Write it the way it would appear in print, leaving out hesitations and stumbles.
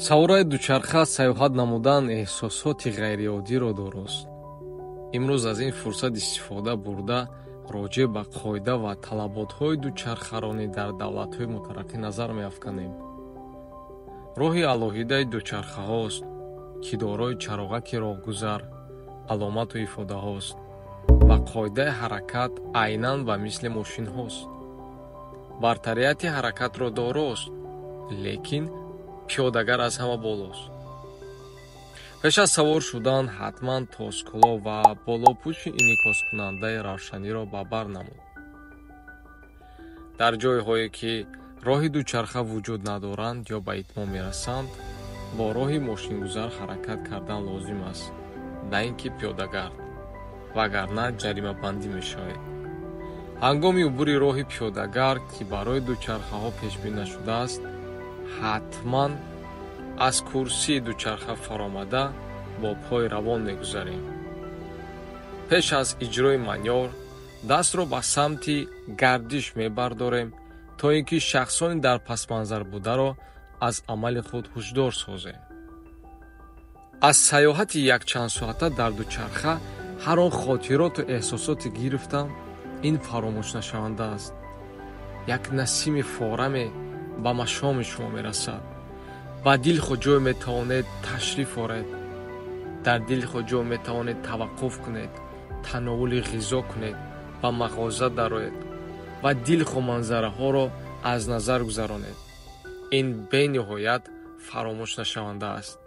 Савораи дучарха саёҳат намудан эҳсосоти ғайриоддиро дорост. Имрӯз аз ин фурсат истифода бурда, роҷеъ ба қоида ва талаботҳои дучархаронӣ дар давлатҳои мутараққӣ назар меафканем. Роҳи алоҳидаи дучархаҳост, ки дорои чароғаки роҳгузар, аломату ифодаҳост ва қоидаи ҳаракат айнан ба мисли мошинҳост. Бартарияти ҳаракатро дорост, лекин пиёдагар аз ҳама болост. Пеш аз савор шудан ҳатман тоскулоҳ ва болопӯши инъикоскунандаи равшаниро ба бар намуд. Дар ҷойҳое ки роҳи дучарха вуҷуд надоранд ё ба итмом мерасанд, бо роҳи мошингузар ҳаракат кардан лозим аст, на ин ки пиёдагард, вагарна ҷаримабандӣ мешавед. Ҳангоми убури роҳи пиёдагард, ки барои дучархаҳо пешбинӣ нашудааст, ҳатман аз курсии дучарха фаромада бо пой равон мегузарем. Пеш аз иҷрои манёвр дастро ба самти гардиш мебардорем, то ин ки шахсони дар пасманзар бударо аз амали худ ҳушдор созем. Аз саёҳати якчандсоата дар дучарха ҳар он хотироту эҳсосоте гирифтам, ин фаромӯшнашаванда аст. Як насими фораме ба машоми шумо мерасад. Ба дили худ ҷой метавонед ташриф оред, дар дили худ ҷой метавонед таваққуф кунед, тановули ғизо кунед, ба мағоза дароед ва дилхоҳ манзараҳоро аз назар гузаронед. Ин бениҳоят фаромӯшнашаванда аст.